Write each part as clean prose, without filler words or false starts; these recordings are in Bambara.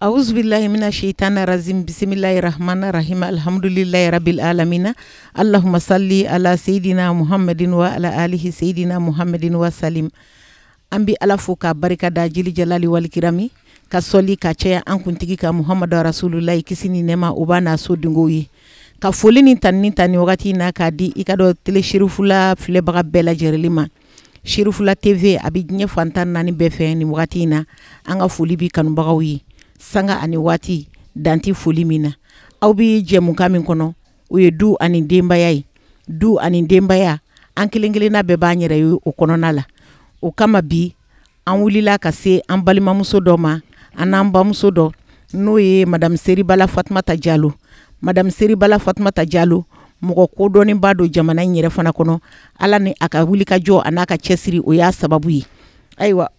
Auzubillahi mina shaitani rajim. Bismillahi rahmani rahim. Alhamdulillahi rabbil alamina. Allahumma salli ala seydina Muhammadin wa ala alihi seydina Muhammadin wa salim. An bi Ala fo ka barika da jili jalali wal kirami, ka sɔli ka caya an kuntigi ka Muhamadu Rasulullahi, kisi ni nɛma o b'a n'a sodengow ye. Ka foli ni tanni ta ni wagati in na k'a di i ka dɔn Télé Cherifula filɛbaga bɛɛ lajɛlen ma. Cherifula TV a bɛ diɲɛ fantan naani bɛɛ fɛ nin wagati in na. An ka foli bi kanubagaw ye sanga ani waati danti foli min na. Aw bɛ jɛmukan min kɔnɔ, o ye du ani denbaya ye. Du ani denbaya, an kelen kelenna bɛɛ b'an yɛrɛ ye o kɔnɔna la. O kama bi an wulila ka se an balimamuso dɔ ma, an n'an bamuso dɔ, n'o ye Madame Seribala Fatumata Jalo. Madame Seribala Fatumata Jalo, mɔgɔ kodɔnnenba don jamana in yɛrɛ fana kɔnɔ. Ala ni a ka wulikajɔ a n'a ka cɛsiri, o y'a sababu ye. Ayiwa,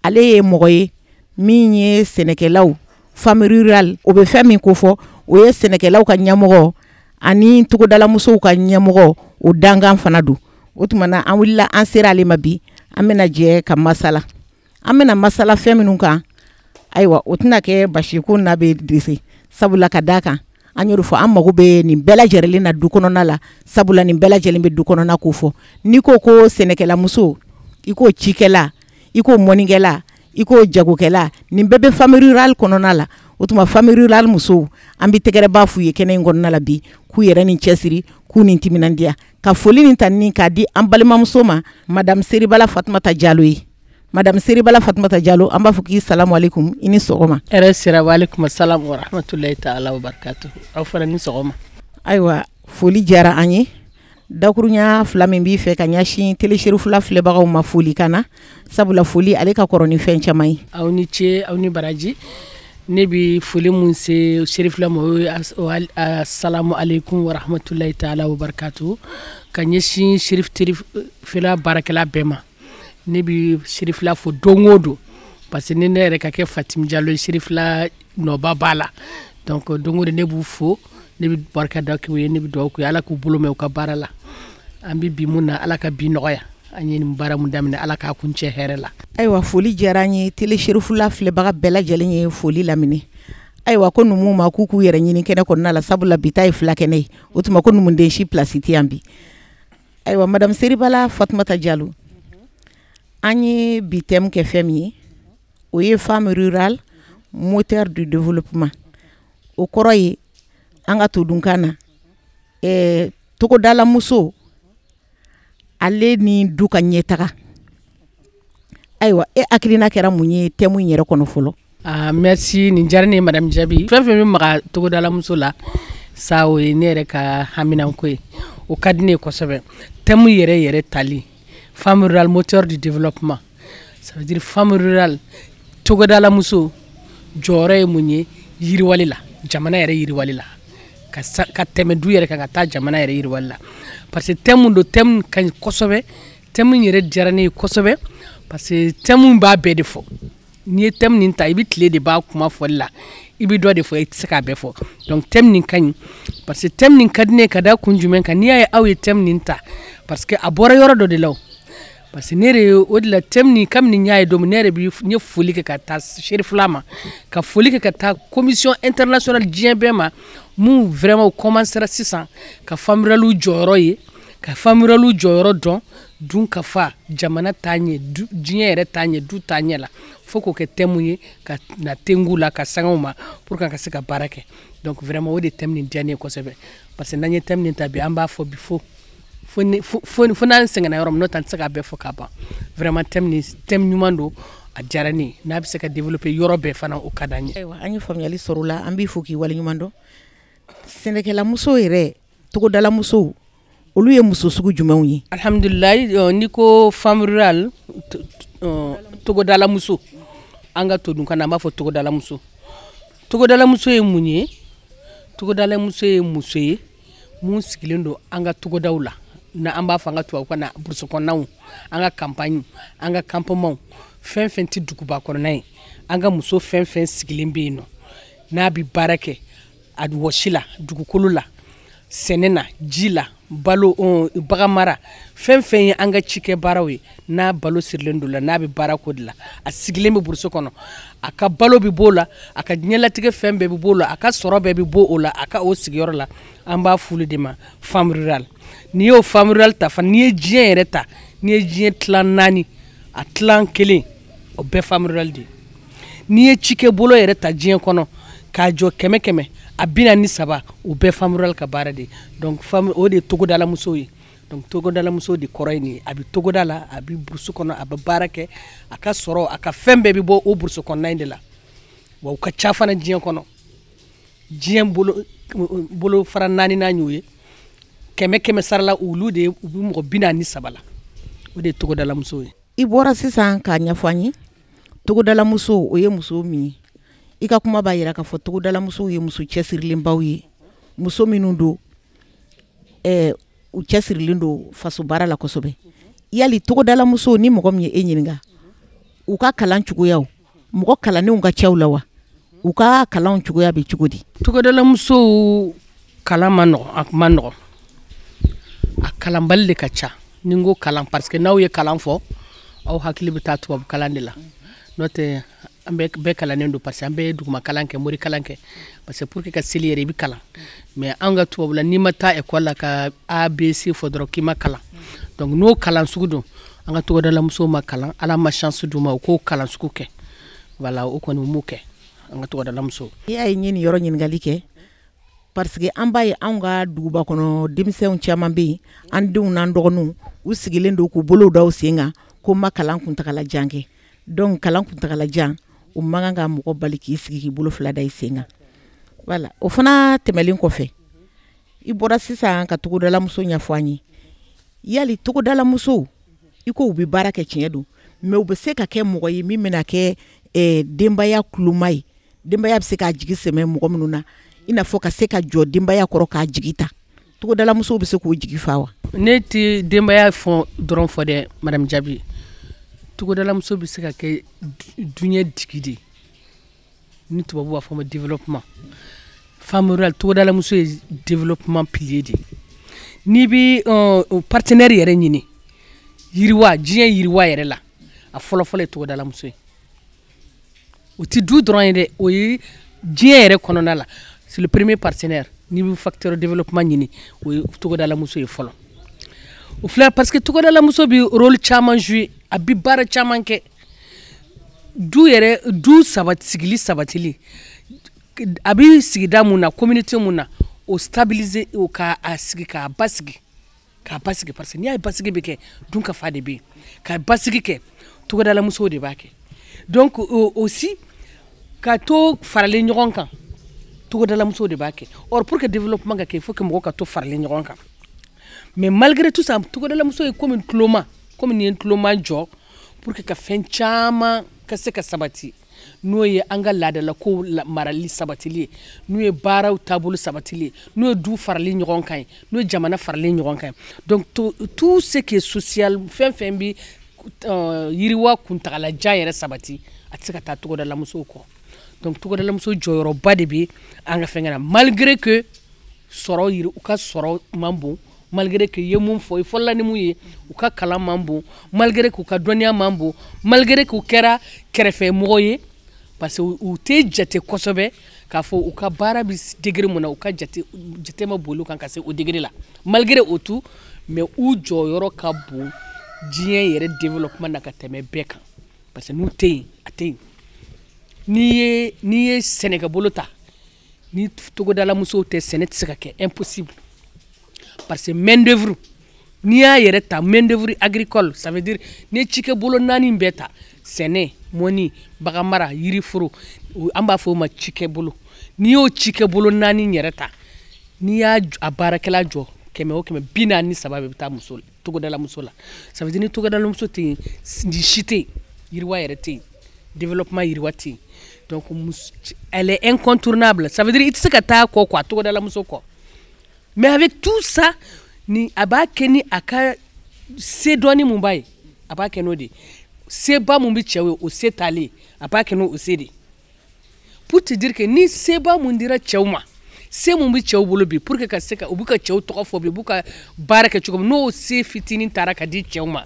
ale ye mɔgɔ ye min ye sɛnɛkɛlaw, femme rurale, o bɛ fɛn min kofɔ, o ye sɛnɛkɛlaw ka ɲɛmɔgɔ ani togodalamusow ka ɲɛmɔgɔ, o dankan fana don. O tuma na, an wulila, an sera ale ma bi. An bɛna jɛ ka masala. An bɛna masala fɛn minnu kan, ayiwa, o tɛna kɛ basi ko n'a bɛ dese, sabula ka d'a kan, an y'o fɔ, an mago bɛ nin bɛɛ lajɛlen na du kɔnɔna la, sabula nin bɛɛ lajɛlen bɛ du kɔnɔna ko fɔ. N'i ko ko sɛnɛkɛlamuso, i ko cikɛla, i ko mɔnikɛla, i ko jagokɛla, nin bɛɛ bɛ femme rurale kɔnɔna la. O tuma femme rurale musow, an bɛ tɛgɛrɛba f'u ye kɛnɛ in kɔnɔna la bi, k'u yɛrɛ ni cɛsiri, k'u ni timinandiya. Ka foli ni tanni k'a di an balimamuso ma, Madame Seribala Fatumata Jalo ye. Madame Seribala Fatumata Jalo, an b'a fɔ k'i salamu aleykum, i ni sɔgɔma. Hɛrɛ sira, wa aleykum salam wa rahmatulahi taala wa barakatuhu. Aw fana ni sɔgɔma. Ayiwa, foli diyara an ye. Dakurunya fila min b'i fɛ ka ɲɛsin Télé Cherifula filɛbagaw ma foli kan na, sabula foli ale ka kɔrɔ ni fɛn caman ye. Aw ni ce, aw ni baraji. Ne bi foli mun se Cherifula ma, o ye assalamu aleykum wa rahmatulahi taala wa barakatuhu, ka ɲɛsin Cherif Cherifula baarakɛla bɛɛ ma. Ne bi Cherifula fo don o don, parce que ni ne yɛrɛ ka kɛ Fatimi Jalo ye, Cherifula nɔba b'a la. Donc don o don ne b'u fo, ne bɛ barika da k'u ye, ne bɛ dugawu k'u ye, Ala k'u bolo mɛn u ka baara la. An bɛ bi mun na, Ala ka bi nɔgɔya an ye. Nin baara mun daminɛ, Ala k'a kun cɛ hɛrɛ la. Ayiwa, foli diyara an ye. Télé Cherifula filɛbaga bɛɛ lajɛlen ye foli laminɛ. Ayiwa, ko numu ma k'u k'u yɛrɛ ɲini kɛnɛ kɔnɔna la, sabula bi ta ye fila kɛnɛ ye. O tuma ko numuden si place tɛ yan bi. Ayiwa, Madame Seribala Fatumata Jalo, an ye bi thème kɛ fɛn min ye, o ye femme rurale moteur du développement. O kɔrɔ ye an ka todunkan na, togodalamuso ale ni du ka ɲɛtaga. Ayiwa, e hakilina kɛra mun ye thème in yɛrɛ kɔnɔ fɔlɔ? Ah, merci, nin diyara ne ye, Madame Jabi. Fɛn fɛn bɛ maga togodalamuso la sa, o ye ne yɛrɛ ka haminanko ye, o ka di ne ye kosɛbɛ. Thème yɛrɛ yɛrɛ tali, femme rurale moteur du développement, ça veut dire femme rurale, togodalamuso jɔyɔrɔ ye mun ye yiriwali la, jamana yɛrɛ yiriwali la, ka tɛmɛ du yɛrɛ kan ka taa jamana yɛrɛ yiriwali la. Parce que thème don, thème ka ɲi kosɛbɛ. Thème yɛrɛ diyara ne ye kosɛbɛ, parce que thème b'a bɛɛ de fɔ. N'i ye thème nin ta, i bɛ tile de b'a kuma fɔli la, i bɛ dɔ de fɔ, i tɛ se k'a bɛɛ fɔ. Donc thème nin ka ɲi, parce que thème nin ka di ne ye ka da kun jumɛn kan? N'i y'a ye aw ye thème nin ta, parce que a bɔra yɔrɔ dɔ de la o. Parce que ne yɛrɛ ye o de la thème nin, kabini n y'a ye don min, ne yɛrɛ bi n ye foli kɛ ka taa Cherifula ma, ka foli kɛ ka taa commission internationale diɲɛ bɛɛ ma, mun vraiment commencera sisan ka femme rurale jɔyɔrɔ ye, ka femme rurale jɔyɔrɔ dɔn dun ka fa jamana taa ɲɛ, diɲɛ yɛrɛ taa ɲɛ, du taa ɲɛ la, fo k'o kɛ thème ye ka na tengu la ka sangaw ma pour que an ka se ka baara kɛ. Donc vraiment, o de thème nin diya ne ye kosɛbɛ, parce que n'an ye thème nin ta bi, an b'a fɔ bi fo n'an sɛgɛnna yɔrɔ min, n'o tɛ an tɛ se k'a bɛɛ fɔ ka ban. Vraiment, thème nin, thème ɲuman don, a diyara ne ye. N'a bɛ se ka développer yɔrɔ bɛɛ fana, o ka d'an ye. Ayiwa, an ye faamuyali sɔrɔ o la, an b'i fo k'i waleɲuman dɔn. Sɛnɛkɛlamuso yɛrɛ, togodalamusow, olu ye muso sugu jumɛnw ye? Alhamdulilayi, n'i ko femme rurale, togodalamuso, an ka todunkan na an b'a fɔ togodalamuso. Togodalamuso ye mun ye? Togodalamuso ye muso ye mun sigilen don an ka togodaw la, na an b'a fɔ an ka tubabukan na brousse kɔnɔnaw, an ka campagne, an ka campement, fɛn fɛn tɛ duguba kɔnɔna ye. An ka muso fɛn fɛn sigilen bɛ yen nɔ, n'a bɛ baara kɛ a wɔsi la, dugukolo la, sɛnɛ na, ji la. Balo, bagan mara, fɛn fɛn ye an ka cikɛ baaraw ye, n'a balo sirilen don la, n'a bɛ baara ko de la, a sigilen bɛ burusi kɔnɔ, a ka balo bɛ b'o la, a ka diɲɛlatigɛ fɛn bɛɛ bɛ b'o la, a ka sɔrɔ bɛɛ bɛ bɔ o la, a ka o sigiyɔrɔ la, an b'a f'olu de ma femme rurale. N'i y'o femme rurale ta fana, n'i ye diɲɛ yɛrɛ ta, n'i ye diɲɛ tilan 4, a tilan 1, o bɛɛ femme rurale de ye. N'i ye cikɛ bolo yɛrɛ ta diɲɛ kɔnɔ k'a jɔ 100 100, a 43, o bɛɛ femme rurale ka baara de ye. Donc femme, o de ye togodalamusow ye. Donc togodalamuso de kɔrɔ ye nin ye. A bɛ togoda la, a bɛ burusi kɔnɔ, a bɛ baara kɛ, a ka sɔrɔ, a ka fɛn bɛɛ bɛ bɔ o burusi kɔnɔna in de la. Wa u ka ca fana diɲɛ kɔnɔ. Diɲɛ bolo fara 4 n'a y'o ye. 100 100 sara la, olu de ye, u bɛ mɔgɔ 43 la. O de ye togodalamuso ye. I bɔra sisan k'a ɲɛfɔ an ye. Togodalamuso, o ye muso min ye. I ka kuma b'a yira k'a fɔ togodalamusow ye muso cɛsirilenbaw ye. Muso minnu don, u cɛsirilen don faso baara la kosɛbɛ. Yali togodalamuso, ni mɔgɔ min ye e ɲininka, u ka kalan cogoyaw, mɔgɔ kalannenw ka ca u la wa? U ka kalanw cogoya bɛ cogo di? Togodalamusow kalan ma nɔgɔn, a ma nɔgɔn. A kalanbali de ka ca. Ni n ko kalan, parce que n'aw ye kalan fɔ, aw hakili bɛ taa tubabu kalan de la. N'o tɛ, an bɛɛ kalannen don, parce que an bɛɛ ye duguma kalan kɛ, mori kalan kɛ. Parce que pour que ka seli yɛrɛ, i bɛ kalan. Mais an ka tubabu la, n'i ma taa école la ka A, B, C fɔ dɔrɔn k'i ma kalan. Donc n'o kalan sugu don, an ka togodalamusow ma kalan, Ala ma chance d'u ma u k'o kalan sugu kɛ. Voilà, o kɔni u m'o kɛ, an ka togodalamusow. I y'a ye n ye nin yɔrɔ ɲininkali kɛ, parce que an b'a ye anw ka duguba kɔnɔ denmisɛnw caman bɛ yen, an denw n'an dɔgɔninw, u sigilen don k'u bolow da u sen kan ko ma kalan kuntagalajan kɛ. Donc kalan kuntagalajan, o man kan ka mɔgɔ bali k'i sigi k'i bolo fila da i sen kan. Voilà, o fana tɛmɛlen kɔfɛ, i bɔra sisan ka togodalamuso ɲɛfɔ an ye. Yali togodalamuso, i ko u bɛ baara kɛ, tiɲɛ don, mais u bɛ se ka kɛ mɔgɔ ye min bɛna kɛ, denbaya kuloma ye. Denbaya bɛ se k'a jigi sɛmɛ mɔgɔ minnu na, i n'a fɔ ka se ka jɔ denbaya kɔrɔ k'a jigi ta. Togodalamusow bɛ se k'o jigi fa wa? Ne tɛ denbaya fɔ dɔrɔn fɔ dɛ, Madame Jabi. Togodalamuso bɛ se ka kɛ duɲɛ digi de ye. Ni tubabu b'a fɔ ma développement. Femme rurale, togodalamuso ye développement pilier de ye. N'i bɛ partenaire yɛrɛ ɲini, yiriwa, diɲɛ yiriwa yɛrɛ la, a fɔlɔfɔlɔ ye togodalamuso ye. O tɛ du dɔrɔn ye dɛ, o ye diɲɛ yɛrɛ kɔnɔna la. C'est le premier partenaire. N'i bɛ facteur développement ɲini, o ye togodalamuso ye fɔlɔ. O filɛ, parce que togodalamuso bɛ rôle caman jouer, a bɛ baara caman kɛ. Du yɛrɛ, du sigili sabatili, a bɛ sigida mun na, communauté mun na, o stabiliser, o ka a sigi k'a basigi, k'a basigi, parce que n'i y'a ye basigi bɛ kɛ, dun ka fa de bɛ yen. Ka basigi kɛ, togodalamusow de b'a kɛ. Donc aussi, ka to faralen ɲɔgɔn kan, togodalamusow de b'a kɛ. Or pour que développement ka kɛ, il faut que mɔgɔw ka to faralen ɲɔgɔn kan. Mais malgré tout ça, togodalamuso ye komi tuloma, komi nin ye tuloma jɔ pour que ka fɛn caman ka se ka sabati, n'o ye an ka laadalakow marali sabatili ye, n'o ye baaraw taabolo sabatili ye, n'o ye du farali ɲɔgɔn kan ye, n'o ye jamana farali ɲɔgɔn kan ye. Donc tout ce qui est social, fɛn fɛn bɛ, yiriwa kuntagalajan yɛrɛ sabati, a tɛ se ka taa togodalamusow kɔ. Donc togodalamuso jɔyɔrɔba de bɛ an ka fɛnkɛ na, malgré que sɔrɔ yiri, u ka sɔrɔ man bon, malgré que i ye mun fɔ, i fɔlɔla ni mun ye, u ka kalan man bon, malgré que u ka dɔnniya man bon, malgré que u kɛra kɛrɛfɛmɔgɔ ye, parce que u tɛ jate kosɛbɛ k'a fɔ u ka baara bɛ degré mun na, u ka jate ma boli u kan ka se o degré la. Malgré o tout, mais u jɔyɔrɔ ka bon diɲɛ yɛrɛ développement na ka tɛmɛ bɛɛ kan, parce que n'u tɛ yen, a tɛ yen. N'i ye sɛnɛkɛbolo ta, ni togodalamusow tɛ, sɛnɛ tɛ se ka kɛ, impossible. Parce que main d'œuvre, n'i y'a yɛrɛ ta, main d'œuvre agricole, ça veut dire n'i ye cikɛbolo 4 bɛɛ ta, sɛnɛ, mɔni, baganmara, yiriforo, an b'a fɔ o ma cikɛbolo. N'i y'o cikɛbolo 4 yɛrɛ ta, n'i y'a a baarakɛla jɔ 100 o 100, 43 bɛɛ bɛ taa muso la, togodalamuso la. Ça veut dire ni togodalamuso tɛ yen, nin si tɛ yen, yiriwa yɛrɛ tɛ yen, développement yiriwa tɛ yen. Donc elle est incontournable. Ça veut dire i tɛ se ka taa kɔ quoi, togodalamuso kɔ. Mais avec tout ça, ni a b'a kɛ ni a ka se dɔɔni mun b'a ye, a b'a kɛ n'o de ye. Seba mun bɛ cɛw ye, o se t'ale ye, a b'a kɛ n'o se de ye. Pour te dire que ni seba mun dira cɛw ma, Se mun bɛ cɛw bolo bi pour que ka se ka u bɛ ka cɛw tɔgɔ fɔ bi, u b'u ka baara kɛ cogo min, n'o se fitinin taara ka di cɛw ma,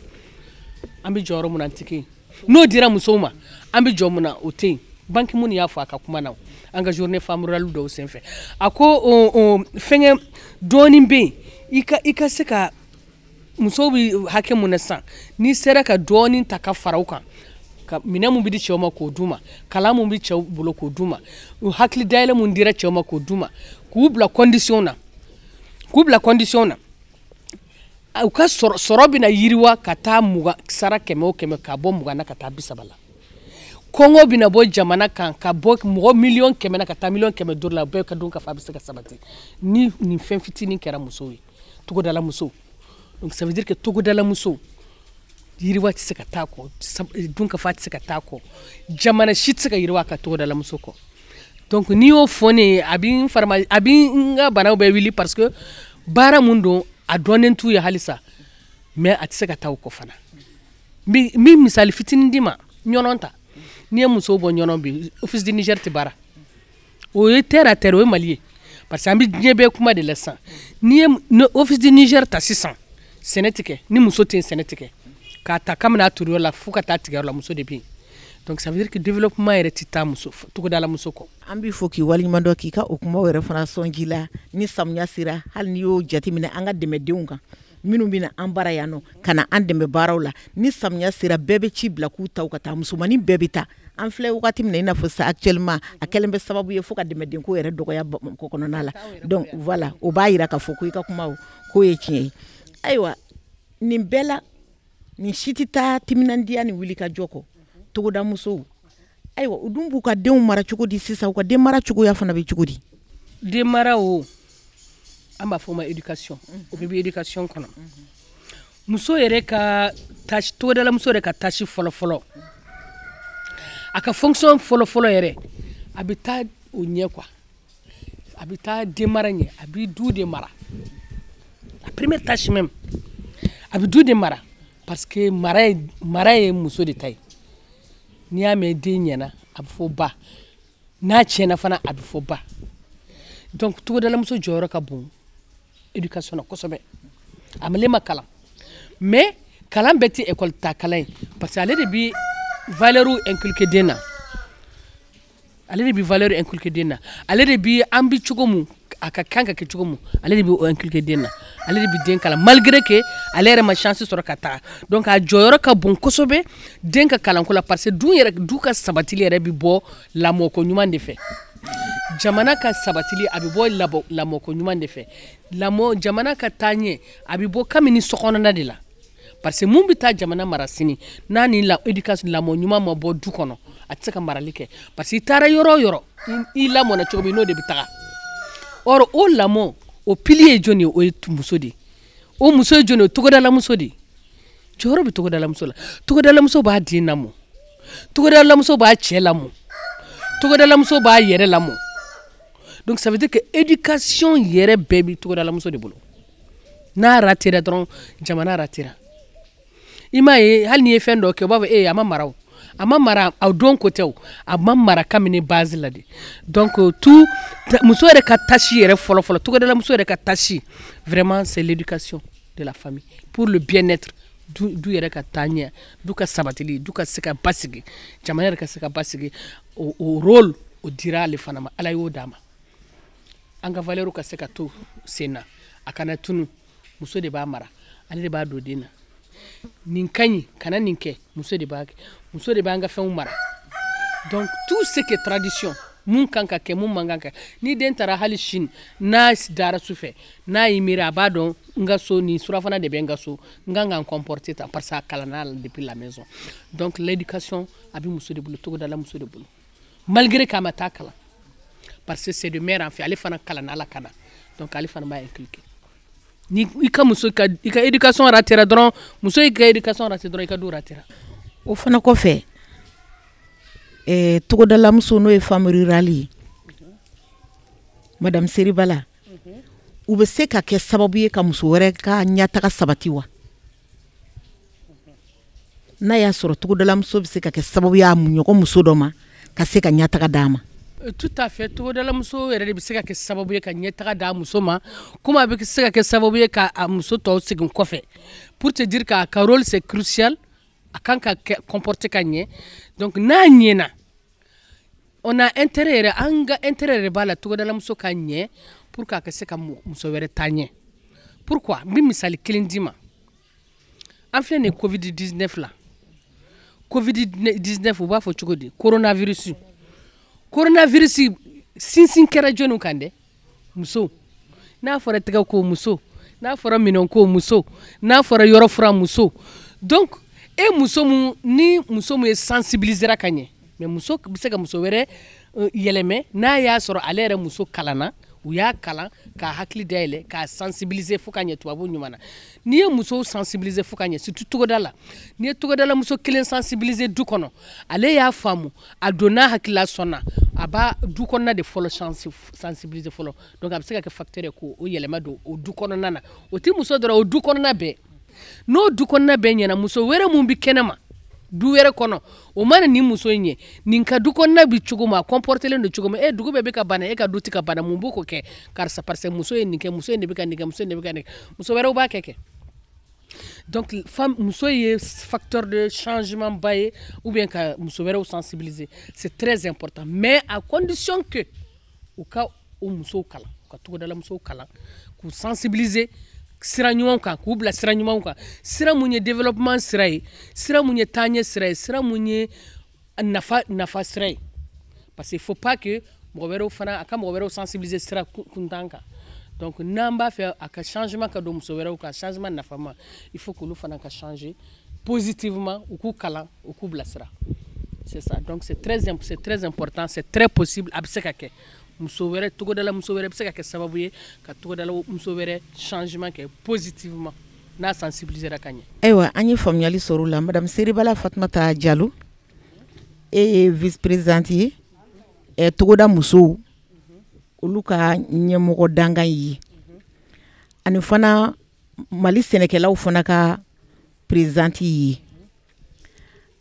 an bɛ jɔyɔrɔ mun na, an tɛ kɛ yen. N'o dira musow ma, an bɛ jɔ mun na, o tɛ yen. Ban Ki-moon y'a fɔ a ka kuma na, an ka journée femme rurale dɔw senfɛ, a ko fɛnkɛ dɔɔnin bɛ yen, i ka se ka musow bɛ hakɛ mun na sisan, n'i sera ka dɔɔnin ta ka fara o kan, ka minɛn mun bɛ di cɛw ma k'o d'u ma, kalan mun bɛ cɛw bolo k'o d'u ma, u hakili dayɛlɛ mun dira cɛw ma k'o d'u ma, k'u bila condition na, k'u bila condition na, u ka sɔrɔ bɛna yiriwa ka taa 20 sara 100 o 100, ka bɔ 20 na ka taa 30 la. Kɔngɔ bɛna bɔ jamana kan, ka bɔ mɔgɔ miliyɔn 100 na ka taa miliyɔn 500 la. Bɛɛ ka dun ka fa bɛ se ka sabati ni nin fɛn fitinin kɛra musow ye, togodala musow. Donc ça veut dire que togodala musow, yiriwa tɛ se ka taa kɔ, dun ka fa tɛ se ka taa kɔ, jamana si tɛ se ka yiriwa ka togodala muso kɔ. Donc n'i y'o fɔ ne ye, a bɛ n farama, a bɛ n ka banaw bɛɛ wuli, parce que baara mun don, a dɔnnen t'u ye halisa, mais a tɛ se ka taa o kɔ fana. N bɛ misali fitinin d'i ma. Ɲɔnɔ ta, n'i ye musow bɔ Ɲɔnɔ bi, Office du Niger tɛ baara. O ye terre à terre, o ye Mali ye, parce que an bɛ diɲɛ bɛɛ kuma de la sisan. N'i ye Office du Niger ta sisan, sɛnɛ tɛ kɛ ni muso tɛ yen. Sɛnɛ tɛ kɛ k'a ta kabini a turuyɔrɔ la fo ka taa tigɛyɔrɔ la, muso de bɛ yen. Donc ça veut dire que développement yɛrɛ tɛ taa muso, togodala muso kɔ. An b'i fo k'i waleɲuman dɔn, k'i ka o kumaw yɛrɛ fana sɔn ji la. Ni samiya sera, hali n'i y'o jateminɛ, an ka dɛmɛdenw kan minnu bɛna an bara yan nɔ ka na an dɛmɛ baaraw la, ni samiya sera, bɛɛ bɛ ci bila k'u ta ka taa, musomanin bɛɛ bɛ taa. An filɛ wagati min na, i n'a fɔ sa, actuellement a kɛlen bɛ sababu ye fo ka dɛmɛdenko yɛrɛ dɔgɔya Bamakɔ kɔnɔna la. Donc voilà, o b'a yira k'a fɔ ko i ka kumaw k'o ye tiɲɛ ye. Ayiwa, nin bɛɛ la, nin si tɛ taa timinandiya ni wuli ka jɔ kɔ. Togoda musow, ayiwa, u dun b'u ka denw mara cogo di sisan? U ka den mara cogoya fana bɛ cogo di? Den mara, o an b'a fɔ o ma éducation. O bɛɛ bɛ éducation kɔnɔ. Muso yɛrɛ ka tâche, togodala muso yɛrɛ ka tâche fɔlɔ-fɔlɔ, a ka fonction fɔlɔ-fɔlɔ yɛrɛ, a bɛ taa o ɲɛ quoi, a bɛ taa den mara ɲɛ, a bɛ du de mara. La première tâche même, a bɛ du de mara, parce que mara ye muso de ta ye. N'i y'a mɛn den ɲɛna, a bɛ fɔ ba. N'a tiɲɛna fana, a bɛ fɔ ba. Donc togodalamuso jɔyɔrɔ ka bon éducation na kosɛbɛ. A ale ma kalan, mais kalan bɛɛ tɛ école ta kalan ye, parce que ale de bi valeur inculquer den na, ale de bi valeur inculquer den na, ale de bi an bi cogo mun, a ka kan ka kɛ cogo mun, ale de bi o inculquer den na, ale de bi den kalan, malgré que ale yɛrɛ ma chance sɔrɔ ka taga. Donc a jɔyɔrɔ ka bon kosɛbɛ den ka kalanko la, parce que du yɛrɛ, du ka sabatili yɛrɛ bi bɔ lamɔko ɲuman de fɛ. Jamana ka sabatili, a bɛ bɔ lamɔko ɲuman de fɛ. Lamɔ, jamana ka taa ɲɛ, a bɛ bɔ kabini sokɔnɔna de la, parce que mun bɛ taa jamana mara sini, n'a ni la éducation, lamɔ ɲuman ma bɔ du kɔnɔ, a tɛ se ka marali kɛ, parce que i taara yɔrɔ o yɔrɔ, i lamɔna cogo min, n'o de bɛ taga. Or o lamɔ, o pilier ye jɔn ye? O ye muso de ye. O muso ye jɔn ye? O togodalamuso de ye. Jɔyɔrɔ bɛ togodalamuso la. Togodalamuso b'a den lamɔ, togodalamuso b'a cɛ lamɔ, togodalamuso b'a yɛrɛ lamɔ. Donc ça veut dire que éducation yɛrɛ bɛɛ bɛ togodalamuso de bolo. N'a ratera dɔrɔn, jamana ratera. I m'a ye, hali n'i ye fɛn dɔ kɛ, u b'a fɔ e a ma mara. O a ma mara, a don ko tɛ, o a ma mara kabini base la de. Donc tout, muso yɛrɛ ka tâche yɛrɛ fɔlɔ fɔlɔ, togodala muso yɛrɛ ka tâche vraiment, c'est l'éducation de la famille pour le bien-être du yɛrɛ ka taa ɲɛ, du ka sabatili, du ka se ka basigi, jamana yɛrɛ ka se ka basigi. O rôle, o dira ale fana ma, Ala y'o d'a ma. An ka valeur ka se ka to sen na, a kana tunu, muso de b'a mara, ale de b'a don den na. Nin ka ɲi, kana nin kɛ, muso de b'a kɛ, muso de b'an ka fɛnw mara. Donc tout ce qui est tradition, mun kan ka kɛ, mun man kan ka, ni den taara hali sini, n'a dara su fɛ, n'a y'i miiri, a b'a dɔn n ka so, nin surafana de bɛ n ka so, n kan ka n comporter tan, parce que a kalanna la depuis la maison. Donc l'éducation, a bɛ muso de bolo, togodala muso de bolo, malgré k'a ma taa kalan, parce que c'est de mère en fille. Ale fana kalanna la ka na, donc ale fana b'a inculquer. Ni i ka muso ka, i ka éducation ratera dɔrɔn, muso i ka éducation raté dɔrɔn, i ka du ratera. O fana kɔfɛ, togodalamuso, n'o ye femme rurale ye, madame Seribala, u bɛ se ka kɛ sababu ye ka muso wɛrɛ ka ɲɛtaga sabati wa? N'a y'a sɔrɔ togodalamuso bɛ se ka kɛ sababu ye a ɲɔgɔn muso dɔ ma ka se ka ɲɛtaga d'a ma. Tout à fait. Togodalamuso yɛrɛ de bɛ se ka kɛ sababu ye ka ɲɛtaga d'a muso ma, komi a bɛ se ka kɛ sababu ye ka a muso tɔw segin kɔfɛ. Pour te dire k'a ka rôle, c'est crucial. A kan ka comporter ka ɲɛ. Donc n'a ɲɛna, on a intérêt yɛrɛ, an ka intérêt yɛrɛ b'a la togodalamuso ka ɲɛ pour que a ka se ka muso wɛrɛ taa ɲɛ. Pourquoi? N bɛ misali kelen d'i ma. An filɛ nin ye Covid 19 la. Covid 19, u b'a fɔ cogo di? Coronavirus. Coronavirus sinsin kɛra jɔnniw kan dɛ? Musow. N'a fɔra tɛgɛ ko, muso. N'a fɔra minɛn ko, muso. N'a fɔra yɔrɔ fura, muso. Donc e muso mun ni muso mun ye sensibiliser ka ɲɛ, mais muso bɛ se ka muso wɛrɛ yɛlɛmɛ n'a y'a sɔrɔ ale yɛrɛ muso kalanna, u y'a kalan k'a hakili dayɛlɛ, k'a sensibiliser fo ka ɲɛ tubabu ɲuman na. N'i ye musow sensibiliser fo ka ɲɛ, surtout togoda la, n'i ye togodala muso kelen sensibiliser du kɔnɔ, ale y'a faamu, a donna hakilila sɔnna, a b'a du kɔnɔna de fɔlɔ sensibiliser fɔlɔ. Donc a bɛ se ka kɛ facteur ye k'o yɛlɛma don o du kɔnɔna na. O ti muso dɔrɔn, o du kɔnɔna bɛɛ. N'o du kɔnɔna bɛɛ ɲɛna, muso wɛrɛ mun bi kɛnɛma du wɛrɛ kɔnɔ, o mana nin muso in ye, nin ka du kɔnɔna bi cogo min, a comportelen don cogo min, e dugu bɛɛ bɛ ka bana, e ka du tɛ ka bana, mun b'o ko kɛ karisa? Parce que muso ye nin kɛ, muso in de bɛ ka nin kɛ, muso in de bɛ ka nin kɛ, muso wɛrɛw b'a kɛ. Donc femme, muso ye facteur de changement ba ye, ou bien ka muso wɛrɛw sensibiliser, c'est très important, mais à condition que u ka o musow kalan, u ka togodala musow kalan, k'u sensibiliser sira ɲumanw kan, k'u bila sira ɲumanw kan, sira mun ye développement sira ye, sira mun ye taaɲɛ sira ye, sira mun ye nafa sira ye. Parce que il faut pas que mɔgɔ wɛrɛw fana a ka mɔgɔ wɛrɛw sensibiliser sira kuntan kan. Donc n'an b'a fɛ a ka changement ka don muso wɛrɛw kan, changement nafama, il faut k'olu fana ka changer positivement, u k'u kalan, u k'u bilasira. C'est ça. Donc c'est très important, c'est très possible. A bɛ se ka kɛ muso wɛrɛ, togodala muso wɛrɛ bɛ se ka kɛ sababu ye ka togodala muso wɛrɛ changement kɛ positivement n'a sensibilisera ka ɲɛ. Ayiwa, an ye faamuyali sɔrɔ o la. Madame Seribala Fatumata Jalo, e ye vice présidente ye togoda musow olu ka ɲɛmɔgɔ dangan ye, ani fana Mali sɛnɛkɛlaw fana ka présidente ye.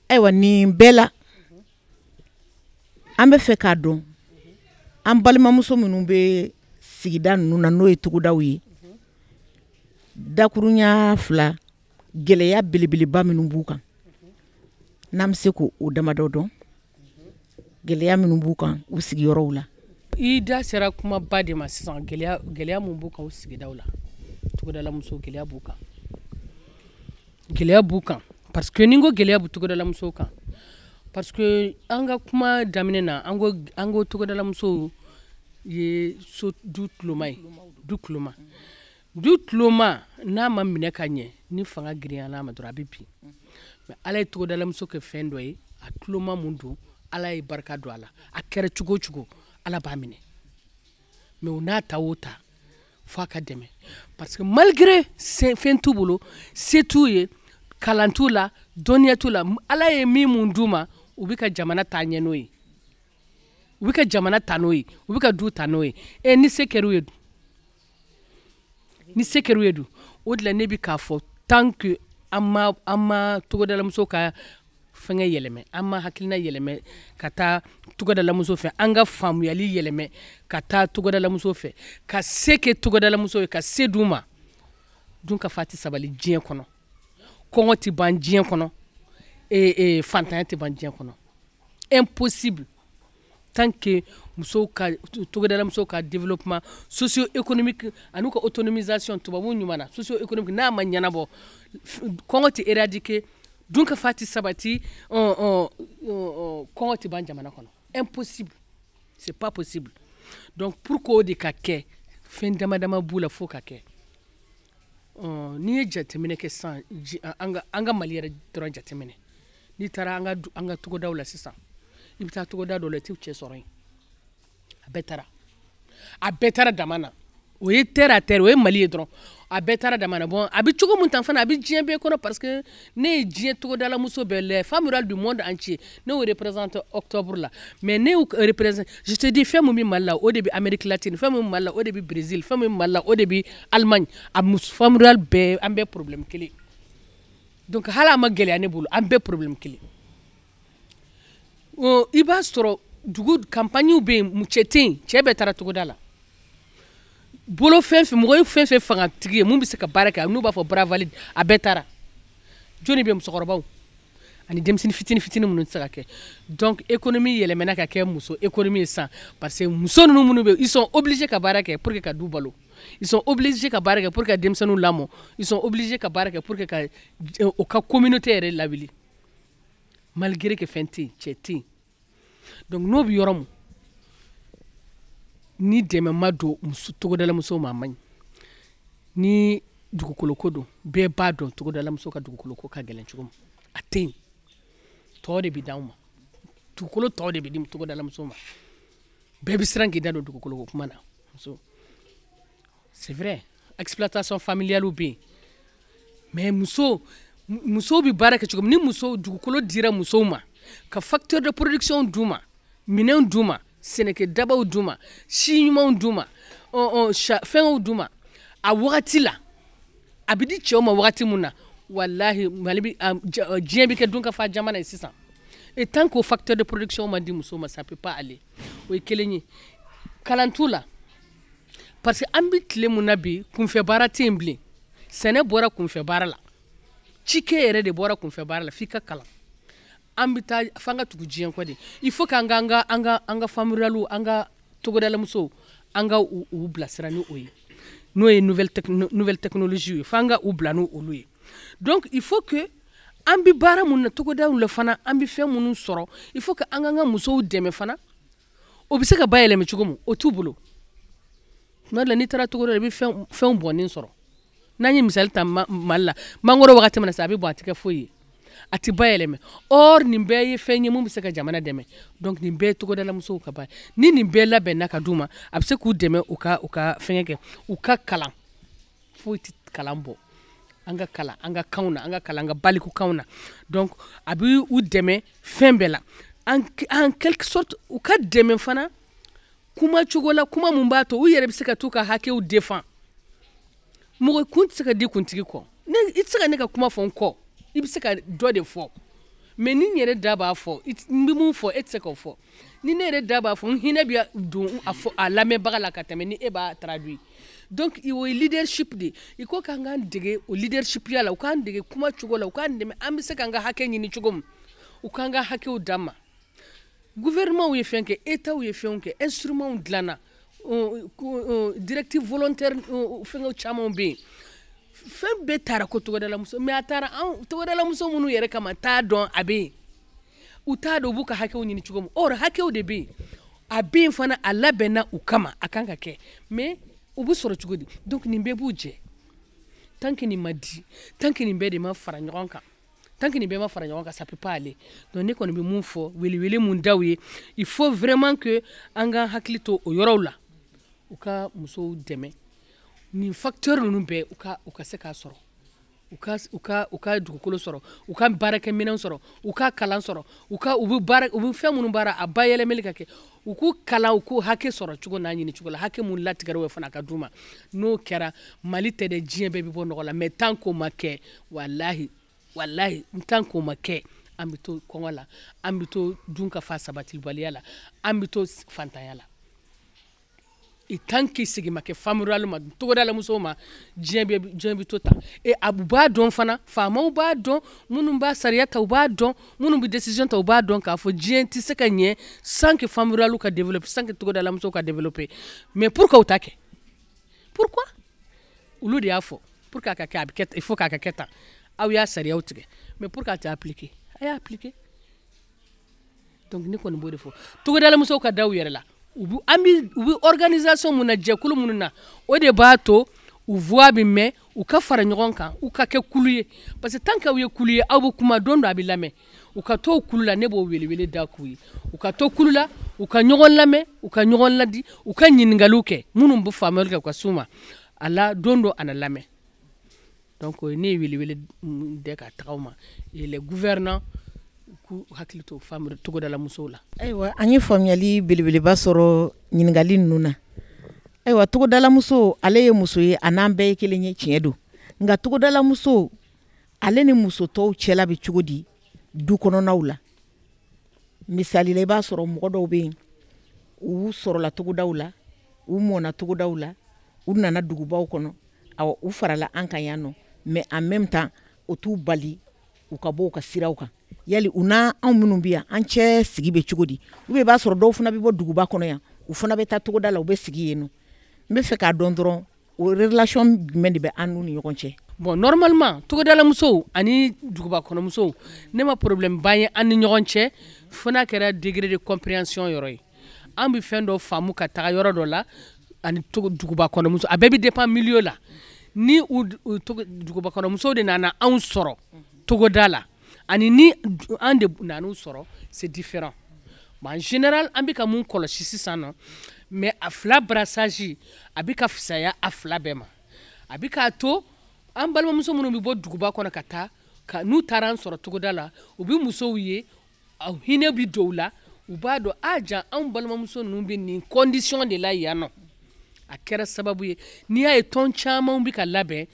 Ayiwa, nin bɛɛ la, an bɛ fɛ k'a dɔn, an balimamuso minnu bɛ sigida ninnu na, n'o ye togodaw ye, dakurunya fila, gɛlɛya belebeleba minnu b'u kan, n'an bɛ se k'o damadɔ dɔn, gɛlɛya minnu b'u kan u sigiyɔrɔw la. I da sera kumaba de ma sisan. Gɛlɛya, gɛlɛya mun b'u kan u sigidaw la, togodala musow, gɛlɛya b'u kan, gɛlɛya b'u kan. Parce que ni n ko gɛlɛya b'u togodala musow kan, parce que an ka kuma daminɛ na, an ko togodala musow ye so du tuloma ye. Du tuloma, du tuloma n'a ma minɛ ka ɲɛ, ni fanga girinyana ma dɔrɔn, a bɛ bin. Mais Ala ye togodalamuso kɛ fɛn dɔ ye, a tuloma mun don, Ala ye barika don a la. A kɛra cogo o cogo, Ala b'a minɛ. Mais o n'a ta o ta, f'a ka dɛmɛ, parce que malgré fɛn t'u bolo, se t'u ye, kalan t'u la, dɔnniya t'u la, Ala ye min mun d'u ma, u bɛ ka jamana taa ɲɛ n'o ye, u bɛ ka jamana ta n'o ye, u bɛ ka du ta n'o ye. Ɛ, ni se kɛr'u ye dun? Ni se kɛr'u ye dun? O de la ne bɛ k'a fɔ, tant que an ma togodalamuso ka fɛngɛ yɛlɛmɛ, an ma hakilina yɛlɛmɛ ka taa togodalamuso fɛ, an ka faamuyali yɛlɛmɛ ka taa togodalamuso fɛ, ka se kɛ togodalamuso ye, ka se d'u ma, dun ka fa tɛ sabali diɲɛ kɔnɔ, kɔngɔ tɛ ban diɲɛ kɔnɔ, fantanya tɛ ban diɲɛ kɔnɔ. Impossible. Tant que musow ka, togodala musow ka développement socio-économique ani ka autonomisation tubabu ɲuman na, socio-économique, n'a ma ɲɛnabɔ, kɔngɔ tɛ éradiquer, dun ka fa tɛ sabati, kɔngɔ tɛ ban jamana kɔnɔ. Impossible, c'est pas possible. Donc pour que o de ka kɛ, fɛn dama dama b'u la fo ka kɛ. N'i ye jateminɛ kɛ sisan, an ka Mali yɛrɛ dɔrɔn jateminɛ, n'i taara an ka togodaw la sisan, i bɛ taa togoda dɔ la, i tɛ cɛ sɔrɔ yen. A bɛɛ taara, a bɛɛ taara dama na. O ye terre à terre, o ye Mali ye dɔrɔn, a bɛɛ taara dama na. Bon, a bɛ cogo min tan fana, a bɛ diɲɛ bɛɛ kɔnɔ, parce que ne ye diɲɛ togodalamuso bɛɛ, les femmes rurales du monde entier, ne y'o représente octobre la. Mais ne y'o représente, je te dis, fɛn mun bɛ Mali la, o de bɛ Amérique latine, fɛn mun bɛ Mali la, o de bɛ Brésil, fɛn mun bɛ Mali la, o de bɛ Allemagne. A muso femme rurale bɛɛ, an bɛɛ problème kelen. Donc hali a ma gɛlɛya ne bolo, an bɛɛ problème kelen. I b'a sɔrɔ Dugu campagne bɛ yen, cɛ tɛ yen, cɛ bɛɛ taara togoda la. Bolo fɛn fɛn, mɔgɔ ye fɛn fɛn fangatigi ye mun bɛ se ka baara kɛ, n'u b'a fɔ bras valide, a bɛɛ taara. Jɔnni bɛ? Musokɔrɔbaw ani denmisɛnnin fitinin fitinin minnu tɛ se ka kɛ. Donc économie yɛlɛmana ka kɛ muso économie ye sisan, parce que muso ninnu minnu bɛ yen, ils sont obligés ka baara kɛ pour que ka du balo, ils sont obligés ka baara kɛ pour que ka denmisɛnninw lamɔ, ils sont obligés ka baara kɛ pour que ka o ka communauté yɛrɛ lawuli, malgré que fɛn tɛ yen, cɛ tɛ yen. Donc n'o bɛ yɔrɔ mun ni dɛmɛ ma don muso togodala musow ma, a man ɲi. Ni dugukolo ko don, bɛɛ b'a dɔn togodala muso ka dugukolo ko ka gɛlɛn cogo min. A tɛ yen, tɔ de bɛ d'anw ma, dugukolo tɔ de bɛ di togodala musow ma. Bɛɛ bɛ siran k'i da don dugukolo ko kuma na. Muso, c'est vrai, exploitation familiale bɛ yen, mais muso bɛ baara kɛ cogo min, ni muso dugukolo dira musow ma, ka facteur de production d'u ma, minɛnw d'u ma, sɛnɛkɛ dabaw d'u ma, si ɲumanw d'u ma, fɛnw d'u ma a wagati la, a bɛ di cɛw ma wagati mun na, walahi Mali bi, diɲɛ bɛ kɛ dunkafa jamana ye sisan. Et tant que facteur de production ma di muso ma, ça peut pas aller. O ye kelen ye. Kalan t'u la, parce que an bɛ tile mun na bi, kunfɛ baara tɛ yen bilen. Sɛnɛ bɔra kunfɛ baara la, cikɛ yɛrɛ de bɔra kunfɛ baara la, f'i ka kalan. An bɛ taa f'an ka tugu diɲɛ kɔ de. Il faut k'an ka an ka femme rurale, an ka togodalamusow, an ka u bilasira ni o ye, n'o ye nouvelle technologie ye, f'an ka u bila n'o olu ye. Donc il faut que an bɛ baara mun na togodaw la fana, an bɛ fɛn minnu sɔrɔ, il faut que an k'an ka musow dɛmɛ fana, o bɛ se ka bayɛlɛma cogo min, o t'u bolo. Tuma dɔ la, n'i taara togoda la, i bɛ fɛnw bɔnnen sɔrɔ. N'an ye misali ta Mali la, mangoro wagati mana se, a bɛ bɔn, a tɛ kɛ foyi ye, a tɛ bayɛlɛma. Or nin bɛɛ ye fɛn ye mun bɛ se ka jamana dɛmɛ. Donc nin bɛɛ ye togodalamusow ka baara. Ni nin bɛɛ labɛnna ka d'u ma, a bɛ se k'u dɛmɛ u ka fɛngɛ kɛ, u ka kalan. Foyi tɛ kalan bɔ. An ka kalan an ka kanw na, an ka kalan an ka baliku kanw na. Donc a bɛ u dɛmɛ fɛn bɛɛ la, en quelque sorte u ka dɛmɛ fana kuma cogo la, kuma mun b'a to u yɛrɛ bɛ se ka t'u ka hakɛw défend. Mɔgɔ kun tɛ se ka di kuntigi kɔ. Ne, i tɛ se ka ne ka kuma fɔ n kɔ, i bɛ se ka dɔ de fɔ, mais ni n yɛrɛ da b'a fɔ, n bɛ mun fɔ, e tɛ se k'o fɔ. Ni ne yɛrɛ da b'a fɔ, n hinɛ bɛ don a fɔ a lamɛnbaga la ka tɛmɛ ni e b'a traduit. Donc o ye leadership de i ko k'an k'an dege o leadership ya la, u k'an dege kuma cogo la, u k'an dɛmɛ an bɛ se k'an ka hakɛ ɲini cogo min, u k'an ka hakɛw d'an ma. Gouvernement ye fɛn kɛ, état ye fɛnw kɛ, instrument dilanna, directive volontaire, fɛngɛw caman bɛ yen. Fɛn bɛɛ taara ko togodalamuso, mais a taara an togodalamuso minnu yɛrɛ kama t'a dɔn a bɛ yen, u t'a dɔn u b'u ka hakɛw ɲini cogo min. Or hakɛw de bɛ yen, a bɛ yen fana, a labɛnna u kama, a kan ka kɛ, mais u bɛ sɔrɔ cogo di? Donc nin bɛɛ b'u jɛ. Tant que nin ma di, tant que nin bɛɛ de ma fara ɲɔgɔn kan, tant que nin bɛɛ ma fara ɲɔgɔn kan, ça peut pas aller. Donc ne kɔni bɛ mun fɔ, welewele mun d'aw ye, il faut vraiment que an ka hakili to o yɔrɔw la, u ka musow dɛmɛ nin facteur ninnu bɛɛ, u ka se k'a sɔrɔ, u ka dugukolo sɔrɔ, u ka baarakɛminɛnw sɔrɔ, u ka kalan sɔrɔ, u ka u bɛ baara, u bɛ fɛn minnu baara, a bayɛlɛmali ka kɛ, u k'u kalan, u k'u hakɛ sɔrɔ cogo n'a ɲini cogo la, hakɛ mun latigɛra o fana ka d'u ma. N'o kɛra, Mali tɛ dɛ, diɲɛ bɛɛ bɛ bɔ nɔgɔ la. Mais tant k'o ma kɛ, walahi walahi, tant k'o ma kɛ, an bɛ to kɔngɔ la, an bɛ to dun ka fa sabatibaliya la, an bɛ to fantanya la. Et tant que segin ma kɛ femme rurale ma, togodala musow ma, diɲɛ bɛ to tan. Et a b'a dɔn fana, faamaw b'a dɔn, minnu b'a sariya ta u b'a dɔn, minnu bɛ décision ta u b'a dɔn k'a fɔ diɲɛ tɛ se ka ɲɛ sans que femme rurale ka développer, sans que togodala musow ka développer. Mais pourquoi u t'a kɛ? Pourquoi? Olu de y'a fɔ pour que a ka kɛ, a bɛ kɛ, il faut k'a ka kɛ tan. Aw y'a sariyaw tigɛ, mais pour qu'a tɛ appliquer? A y'a appliquer. Donc ne kɔni b'o de fɔ, togodala musow ka da u yɛrɛ la. U bɛ an bɛ u bɛ organisation mun na, jɛkulu minnu na, o de b'a to u voix bɛ mɛn. U ka fara ɲɔgɔn kan, u ka kɛ kulu ye, parce que tant que aw ye kulu ye, aw bɛ kuma, don dɔ a bɛ lamɛn. U ka to kulu la, ne b'o welewele da k'u ye, u ka to kulu la, u ka ɲɔgɔn lamɛn, u ka ɲɔgɔn ladi, u ka ɲininkaliw kɛ, minnu bɛ faamuyali kɛ, u ka s'u ma a la, don dɔ a na lamɛn. Donc ne ye welewele da ka taga u ma, et les gouvernants k'u hakili to femme togodala musow la. Ayiwa, an ye faamuyali belebeleba sɔrɔ ɲininkali ninnu na. Ayiwa, togodalamuso, ale ye muso ye, a n'an bɛɛ ye kelen ye, tiɲɛ don. Nka togodalamuso, ale ni muso tɔw cɛla bɛ cogo di du kɔnɔnaw la? Misali la, i b'a sɔrɔ mɔgɔ dɔw bɛ yen, u sɔrɔla togodaw la, u mɔna togodaw la, u nana dugubaw kɔnɔ, awɔ, u farala an kan yan nɔ, mais en même temps o t'u bali u ka bɔ u ka siraw kan. Yali u n'a anw minnu bɛ yan, an cɛ sigi bɛ cogo di? Ou bien i b'a sɔrɔ dɔw fana bɛ bɔ duguba kɔnɔ yan, u fana bɛ taa togoda la, u bɛ sigi yen nɔ. N bɛ fɛ k'a dɔn dɔrɔn, o relation jumɛn de bɛ an n'u ni ɲɔgɔn cɛ? Bon, normalement togodalamusow ani dugubakɔnɔmusow, ne ma problème ba ye an ni ɲɔgɔn cɛ, fo n'a kɛra degré de compréhension yɔrɔ ye. An bɛ fɛn dɔ faamu ka taga yɔrɔ dɔ la ani dugubakɔnɔmuso, a bɛɛ bɛ dépend milieu la. Ni u dugubakɔnɔmusow de nana anw sɔrɔ togoda la ani ni an de nan'u sɔrɔ, c'est différent. Bon, en général an bɛ ka mun kɔlɔsi sisan nɔ, mais a fila brassage a bɛ ka fisaya a fila bɛɛ ma. A bɛ k'a to an balimamuso minnu bɛ bɔ duguba kɔnɔ ka taa, ka n'u taara an sɔrɔ togoda la, u bɛ musow ye, hinɛ bɛ don u la, u b'a dɔn a ja anw balimamuso ninnu bɛ nin condition de la yan nɔ. A kɛra sababu ye, n'i y'a ye tɔn caman bɛ ka labɛn,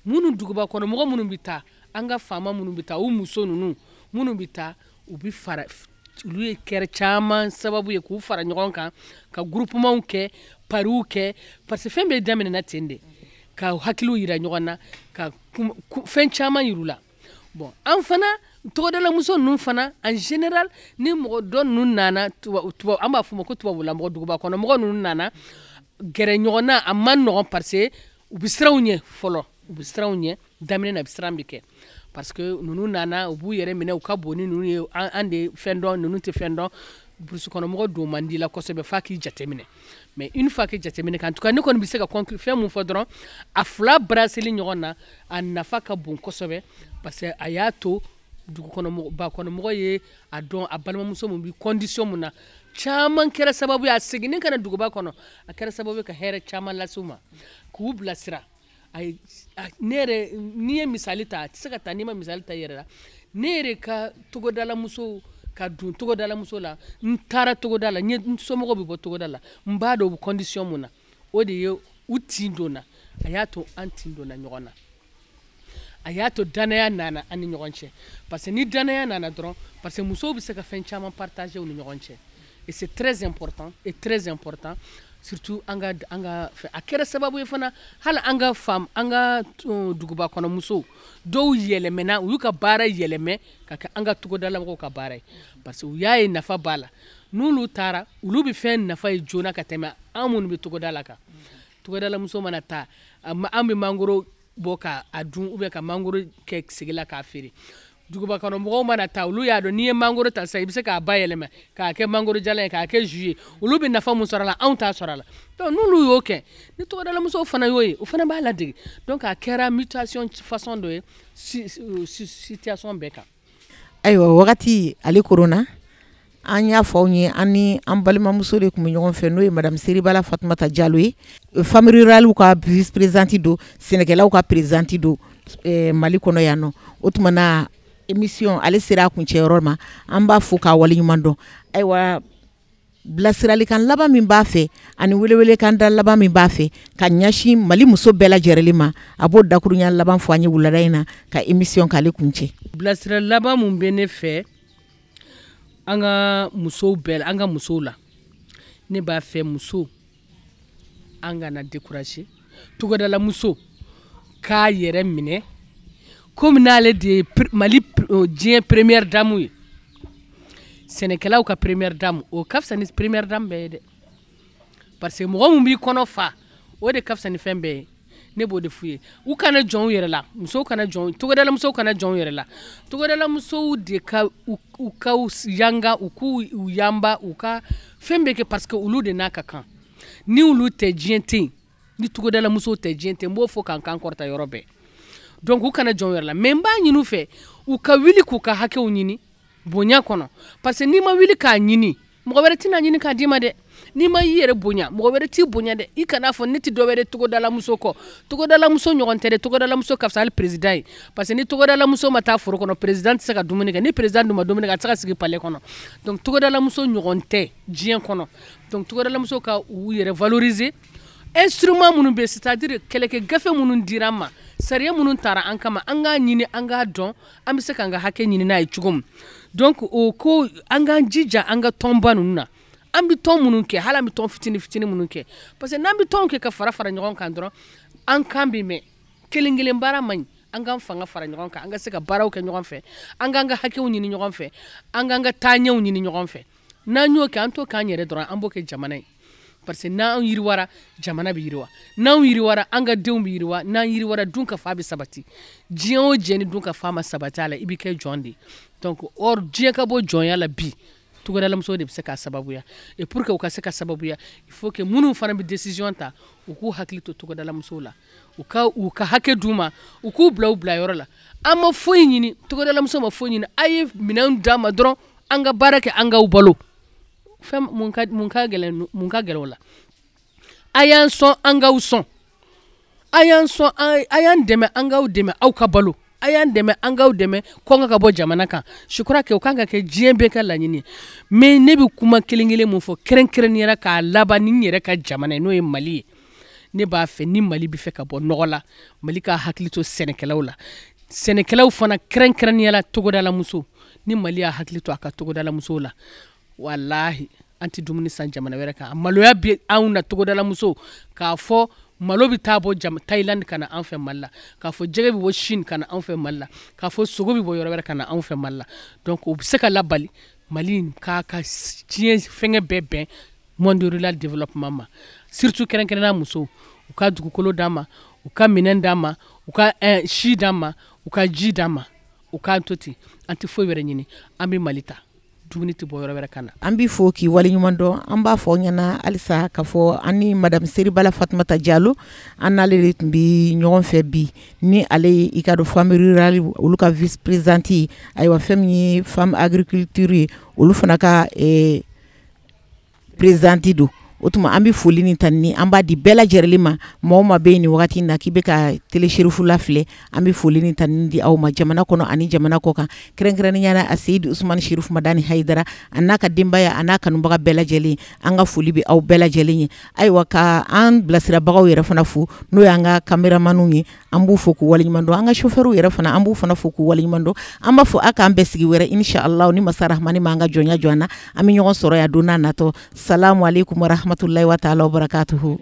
minnu duguba kɔnɔ mɔgɔ minnu bɛ taa, an ka faama minnu bɛ taa, u muso ninnu minnu bɛ taa, u bɛ fara, olu ye kɛra caman sababu ye k'u fara ɲɔgɔn kan ka groupement kɛ, pariw kɛ, parce que fɛn bɛɛ daminɛna ten de, ka hakiliw yira ɲɔgɔn na, ka fɛn caman yir'u la. Bon, an fana togodalamuso ninnu fana, en général ni mɔgɔ dɔ ninnu nana, an b'a fɔ ma ko tubabulamɔgɔ, duguba kɔnɔ mɔgɔ ninnu nana gɛrɛ ɲɔgɔn na, a man nɔgɔn parce que u bɛ siran u ɲɛ fɔlɔ, u bɛ siran u ɲɛ daminɛ na, a bɛ siran bɛ kɛ parce que ninnu nana, u b'u yɛrɛ minɛ, u ka bon ni ninnu ye, an de fɛn dɔn, ninnu tɛ fɛn dɔn. Burusi kɔnɔ mɔgɔ don man di la kosɛbɛ f'a k'i jateminɛ, mais une fois que jateminɛ kan, en tout cas ne kɔni bɛ se ka conclure fɛn mun fɔ dɔrɔn, a fila braseli ɲɔgɔn na, a nafa ka bon kosɛbɛ, parce que a y'a to dugukɔnɔmɔgɔ bakɔnɔmɔgɔ ye a dɔn a balimamuso mun bɛ condition mun na. Caman kɛra sababu ye a seginni ka na duguba kɔnɔ, a kɛra sababu ye ka hɛrɛ caman lase u ma, k'u bilasira. Ne yɛrɛ, n'i ye misali ta, a tɛ se ka ta n'i ma misali ta i yɛrɛ la. Ne yɛrɛ ka togodalamuso ka don togodalamuso la, n taara togoda la, n ye n somɔgɔw bɛ bɔ togoda la, n b'a dɔn u bɛ condition mun na, o de ye u tin donna, a y'a to an tin donna ɲɔgɔn na, a y'a to danaya nana an ni ɲɔgɔn cɛ. Parce que ni danaya nana dɔrɔn, parce que musow bɛ se ka fɛn caman partager u ni ɲɔgɔn cɛ, et c'est très important, et très important, surtout an ka fɛ. A kɛra sababu ye fana hali an ka fam, an ka duguba kɔnɔ musow dɔw yɛlɛmɛna, u y'u ka baara yɛlɛmɛ ka kɛ an ka togodalamɔgɔw ka baara ye, parce que u y'a ye nafa b'a la. N'olu taara, olu bɛ fɛn nafa ye joona ka tɛmɛ an minnu bɛ togoda la kan. Togodalamuso mana taa, an bɛ mangoro bɔ k'a dun ou bien ka mangoro kɛ sigi la k'a feere. Duguba kɔnɔ mɔgɔw mana taa, olu y'a dɔn n'i ye mangoro ta sisan, i bɛ se k'a bayɛlɛma k'a kɛ mangoro jalan ye, k'a kɛ jus ye, olu bɛ nafa mun sɔrɔ a la, anw t'a sɔrɔ a la. Donc n'olu y'o kɛ, ni togodalamusow fana y'o ye, o fana b'a ladege. Donc a kɛra mutation façon dɔ ye situation bɛɛ kan. Ayiwa, wagati ale koronna, an y'a fɔ aw ye, an ni an balimamuso de tun bɛ ɲɔgɔn fɛ, n'o ye madame Seribala Fatumata Jalo ye, femme rurale ka vice présidente don, sɛnɛkɛlaw ka présidente don Mali kɔnɔ yan nɔ. O tuma na émission ale sera a kuncɛyɔrɔ ma, an b'a fo k'a waleɲuman dɔn. Ayiwa, bilasiralikan laban min b'a fɛ ani welewelekan da laban min b'a fɛ ka ɲɛsin Mali muso bɛɛ lajɛlen ma, a b'o dakurunya laban fɔ an ye wulada in na ka émission k'ale kuncɛ. Bilasira laban mun bɛ ne fɛ an ka musow bɛɛ la, an ka musow la, ne b'a fɛ muso an kana décourager, togodala muso k'a yɛrɛ minɛ komi n'ale de ye Mali diɲɛ première dame ye, sɛnɛkɛlaw ka première dame, o ka fisa ni première dame bɛɛ ye dɛ, parce que mɔgɔ mun b'i kɔnɔ fa, o de ka fisa ni fɛn bɛɛ ye. Ne b'o de f'u ye, u kana jɔn u yɛrɛ la, musow kana jɔn, togodala musow kana jɔn u yɛrɛ la, togodala musow de ka u ka yanga, u k'u yanba, u ka fɛn bɛɛ kɛ, parce que olu de n'a ka kan. Ni olu tɛ, diɲɛ tɛ yen, ni togodala musow tɛ, diɲɛ tɛ yen. N b'o fɔ k'an kan kɔrɔta yɔrɔ bɛɛ. Donc u kana jɔn u yɛrɛ la, mais n b'a ɲini u fɛ u ka wuli k'u ka hakɛw ɲini bonya kɔnɔ, parce que n'i ma wuli k'a ɲini, mɔgɔ wɛrɛ tɛna ɲini k'a d'i ma dɛ. N'i ma i yɛrɛ bonya, mɔgɔ wɛrɛ t'i bonya dɛ. I kana fɔ ne tɛ dɔ wɛrɛ togodalamuso kɔ, togodalamuso ɲɔgɔn tɛ dɛ, togodalamuso ka fisa hali président ye, parce que ni togodalamuso ma taa foro kɔnɔ, président tɛ se ka dumuni kɛ, ni président dun ma dumuni kɛ, a tɛ se ka sigi palais kɔnɔ. Donc togodalamuso ɲɔgɔn tɛ diɲɛ kɔnɔ. Donc togodalamuso ka u yɛrɛ valoriser, instrument minnu bɛ, c'est à dire kɛlɛkɛ gafe minnu dira an ma, sariya minnu taara an kama, an k'a ɲini, an k'a dɔn an bɛ se k'an ka hakɛ ɲini n'a ye cogo min. Donc o ko an k'an jija an ka tɔnba ninnu na, an bɛ tɔn minnu kɛ, hali an bɛ tɔn fitinin fitinin minnu kɛ, parce que n'an bɛ tɔn kɛ ka fara fara ɲɔgɔn kan dɔrɔn, an kan bɛ mɛn. Kelen kelen baara man ɲi, an k'an fanga fara ɲɔgɔn kan, an ka se ka baaraw kɛ ɲɔgɔn fɛ, an k'an ka hakɛw ɲini ɲɔgɔn fɛ, an k'an ka taaɲɛw ɲini ɲɔgɔn fɛ. N'an y'o kɛ, an t'o k'an yɛrɛ dɔrɔn, an b'o kɛ jamana ye. Parce que n'an yiriwara, jamana bɛ yiriwa. N'anw yiriwara, an ka denw bɛ yiriwa. N'an yiriwara, dun ka fa bɛ sabati. Diɲɛ o diɲɛ ni dun ka fa ma sabati a la, i bɛ kɛ jɔn de ye. Donc or diɲɛ ka bɔ jɔnya la bi, togodalamusow de bɛ se k'a sababuya. Et pour que u ka se ka sababuya, il faut que minnu fana bɛ décision ta, u k'u hakili to togodalamusow la, u ka hakɛ d'u ma, u k'u bila u bilayɔrɔ la. An ma foyi ɲini, togodalamuso ma foyi ɲini, a ye minɛnw d'an ma dɔrɔn, an ka baara kɛ, an k'aw balo. Fɛn mun ka mun ka gɛlɛn o la? A y'an sɔn, an k'aw sɔn. A y'an sɔn, a y'an dɛmɛ, an k'aw dɛmɛ, aw ka balo. A y'an dɛmɛ, an k'aw dɛmɛ, kɔngɔ ka bɔ jamana kan. Je crois que o kan ka kɛ diɲɛ bɛɛ ka laɲini ye. Mais ne bɛ kuma kelen kelen mun fɔ kɛrɛnkɛrɛnnenya la k'a laban ni n yɛrɛ ka jamana ye, n'o ye Mali ye. Ne b'a fɛ ni Mali bɛ fɛ ka bɔ nɔgɔ la, Mali ka hakili to sɛnɛkɛlaw la. Sɛnɛkɛlaw fana kɛrɛnkɛrɛnnenya la togodalamuso. Ni Mali y'a hakili to a ka togodalamusow la, walahi an tɛ dumuni san jamana wɛrɛ kan. Maloya bɛ anw na togodalamuso k'a fɔ malo bɛ taa bɔ Thaïlande ka na an fɛ Mali la, k'a fɔ jɛgɛ bɛ bɔ Chine ka na anw fɛ Mali la, k'a fɔ sogo bɛ bɔ yɔrɔ wɛrɛ ka na anw fɛ Mali la. Donc o bɛ se ka labali Mali k'a ka diɲɛ fɛngɛ bɛɛ bɛn monde rural développement ma, surtout kɛrɛnkɛrɛnnenya musow, u ka dugukolo d'an ma, u ka minɛn d'an ma, u ka si d'an ma, u ka ji d'an ma, u k'an to ten. An tɛ foyi wɛrɛ ɲini, an bɛ Mali ta, dumuni tɛ bɔ yɔrɔ wɛrɛ ka na. An b'i fo k'i waleɲuman dɔn. An b'a fɔ ɲɛna halisa k'a fɔ an ni madame Seribala Fatumata Jalo, an n'ale de tun bɛ ɲɔgɔn fɛ bi, ni ale ye i ka dɔn femme rurale olu ka vice présidente ye. Ayiwa, fɛn min ye femme agriculture ye, olu fana ka présidente don. O tuma an bɛ foli ni tanuni an b'a di bɛɛ lajɛlen ma. Maa o maa bɛ yen nin wagati in na k'i bɛ ka télé Chérifou lafilɛ, an bɛ foli ni tanuni di aw ma jamana kɔnɔ ani jamana kɔ kan, kɛrɛnkɛrɛnnenya la a Seyidi Usumani Chérif Madani Hayidara, a n'a ka denbaya, a n'a kanubaga bɛɛ lajɛlen. An ka foli bɛ aw bɛɛ lajɛlen ye. Ayiwa, ka an bilasirabagaw yɛrɛ fana fo, n'o y'an ka caméramanw ye, an b'u fo k'u waleɲuman dɔn. An ka chauffeurs yɛrɛ fana, an b'u fana fo k'u waleɲuman dɔn. An b'a fɔ a k'an bɛɛ sigi wɛrɛ inshallah, ni masa Rahmani m'an ka jɔnya jɔ an na, an bɛ ɲɔgɔn sɔrɔ yan don n'a natɔ. Salamu aleykum warahmatulahi wa taala wa barakatuhu.